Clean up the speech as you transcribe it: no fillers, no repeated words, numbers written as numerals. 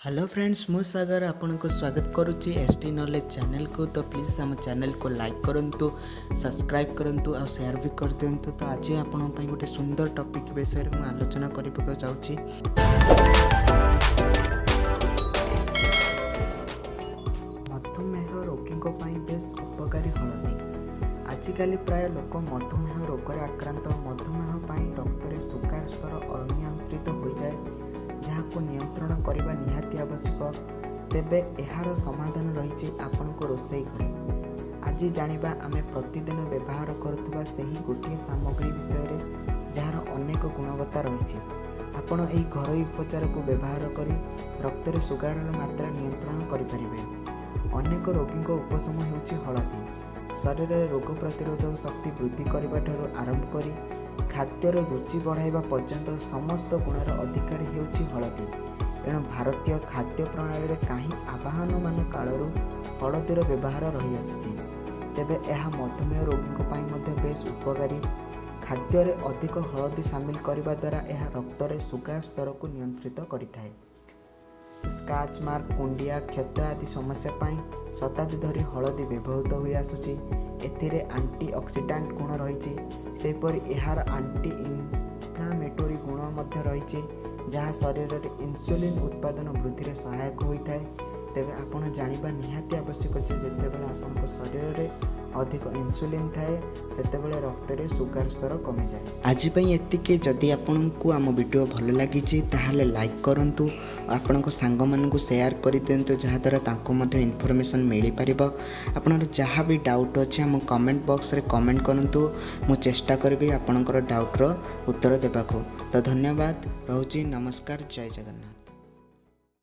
Hello friends, ମୁଁ ସାଗର ଆପଣଙ୍କୁ ସ୍ୱାଗତ କରୁଛି ଏସ୍ ଟି ନଲେଜ୍ ଚ୍ୟାନେଲକୁ। ତ ପ୍ଲିଜ୍ ଆମ ଚ୍ୟାନେଲକୁ ଲାଇକ୍ କରନ୍ତୁ, ସବସ୍କ୍ରାଇବ୍ କରନ୍ତୁ ଆଉ ସେୟାର ବି କରିଦିଅନ୍ତୁ। ତ ଆଜି ଆପଣଙ୍କ ପାଇଁ ଗୋଟେ ସୁନ୍ଦର ଟପିକ୍ ବିଷୟରେ ମୁଁ ଆଲୋଚନା କରିବାକୁ ଯାଉଛି। ମଧୁମେହ ରୋଗୀଙ୍କ ପାଇଁ ବେଶ ଉପକାରୀ ହଳଦୀ। ଆଜିକାଲି ପ୍ରାୟ ଲୋକ ମଧୁମେହ ରୋଗରେ ଆକ୍ରାନ୍ତ। ମଧୁମେହ ପାଇଁ ରକ୍ତରେ ସୁଗାର ସ୍ତର ଅନିୟନ୍ତ୍ରିତ ହୋଇଯାଏ, ଯାହାକୁ ନିୟନ୍ତ୍ରଣ କରିବା ନିହାତି ଆବଶ୍ୟକ। ତେବେ ଏହାର ସମାଧାନ ରହିଛି ଆପଣଙ୍କ ରୋଷେଇ ଘରେ। ଆଜି ଜାଣିବା ଆମେ ପ୍ରତିଦିନ ବ୍ୟବହାର କରୁଥିବା ସେହି ଗୋଟିଏ ସାମଗ୍ରୀ ବିଷୟରେ, ଯାହାର ଅନେକ ଗୁଣବତ୍ତା ରହିଛି। ଆପଣ ଏହି ଘରୋଇ ଉପଚାରକୁ ବ୍ୟବହାର କରି ରକ୍ତରେ ସୁଗାରର ମାତ୍ରା ନିୟନ୍ତ୍ରଣ କରିପାରିବେ। ଅନେକ ରୋଗୀଙ୍କ ଉପଶମ ହେଉଛି ହଳଦୀ। ଶରୀରରେ ରୋଗ ପ୍ରତିରୋଧକ ଶକ୍ତି ବୃଦ୍ଧି କରିବା ଠାରୁ ଆରମ୍ଭ କରି ଖାଦ୍ୟର ରୁଚି ବଢ଼ାଇବା ପର୍ଯ୍ୟନ୍ତ ସମସ୍ତ ଗୁଣର ଅଧିକାରୀ ହେଉଛି ହଳଦୀ। ଏଣୁ ଭାରତୀୟ ଖାଦ୍ୟ ପ୍ରଣାଳୀରେ କାହିଁ ଆବାହନମାନ କାଳରୁ ହଳଦୀର ବ୍ୟବହାର ରହିଆସିଛି। ତେବେ ଏହା ମଧୁମେହ ରୋଗୀଙ୍କ ପାଇଁ ମଧ୍ୟ ବେଶ ଉପକାରୀ। ଖାଦ୍ୟରେ ଅଧିକ ହଳଦୀ ସାମିଲ କରିବା ଦ୍ୱାରା ଏହା ରକ୍ତରେ ସୁଗାର ସ୍ତରକୁ ନିୟନ୍ତ୍ରିତ କରିଥାଏ। ସ୍କ୍ରାଚ୍ ମାର୍କ, କୁଣ୍ଡିଆ, କ୍ଷତ ଆଦି ସମସ୍ୟା ପାଇଁ ଶତାବ୍ଦୀ ଧରି ହଳଦୀ ବ୍ୟବହୃତ ହୋଇ ଆସୁଛି। ଏଥିରେ ଆଣ୍ଟି ଅକ୍ସିଡାଣ୍ଟ ଗୁଣ ରହିଛି। ସେହିପରି ଏହାର ଆଣ୍ଟି ଇନଫ୍ଲାମେଟୋରୀ ଗୁଣ ମଧ୍ୟ ରହିଛି, ଯାହା ଶରୀରରେ ଇନ୍ସୁଲିନ୍ ଉତ୍ପାଦନ ବୃଦ୍ଧିରେ ସହାୟକ ହୋଇଥାଏ। ତେବେ ଆପଣ ଜାଣିବା ନିହାତି ଆବଶ୍ୟକ ଯେ ଯେତେବେଳେ ଆପଣଙ୍କ ଶରୀରରେ ଅଧିକ ଇନ୍ସୁଲିନ୍ ଥାଏ, ସେତେବେଳେ ରକ୍ତରେ ସୁଗାର ସ୍ତର କମିଯାଏ। ଆଜି ପାଇଁ ଏତିକି। ଯଦି ଆପଣଙ୍କୁ ଆମ ଭିଡ଼ିଓ ଭଲ ଲାଗିଛି, ତାହେଲେ ଲାଇକ୍ କରନ୍ତୁ, ଆପଣଙ୍କ ସାଙ୍ଗମାନଙ୍କୁ ସେୟାର କରିଦିଅନ୍ତୁ, ଯାହାଦ୍ୱାରା ତାଙ୍କୁ ମଧ୍ୟ ଇନଫର୍ମେସନ୍ ମିଳିପାରିବ। ଆପଣଙ୍କର ଯାହା ବି ଡାଉଟ୍ ଅଛି, ଆମ କମେଣ୍ଟ ବକ୍ସରେ କମେଣ୍ଟ କରନ୍ତୁ। ମୁଁ ଚେଷ୍ଟା କରିବି ଆପଣଙ୍କର ଡାଉଟ୍ର ଉତ୍ତର ଦେବାକୁ। ତ ଧନ୍ୟବାଦ, ରହୁଛି, ନମସ୍କାର, ଜୟ ଜଗନ୍ନାଥ।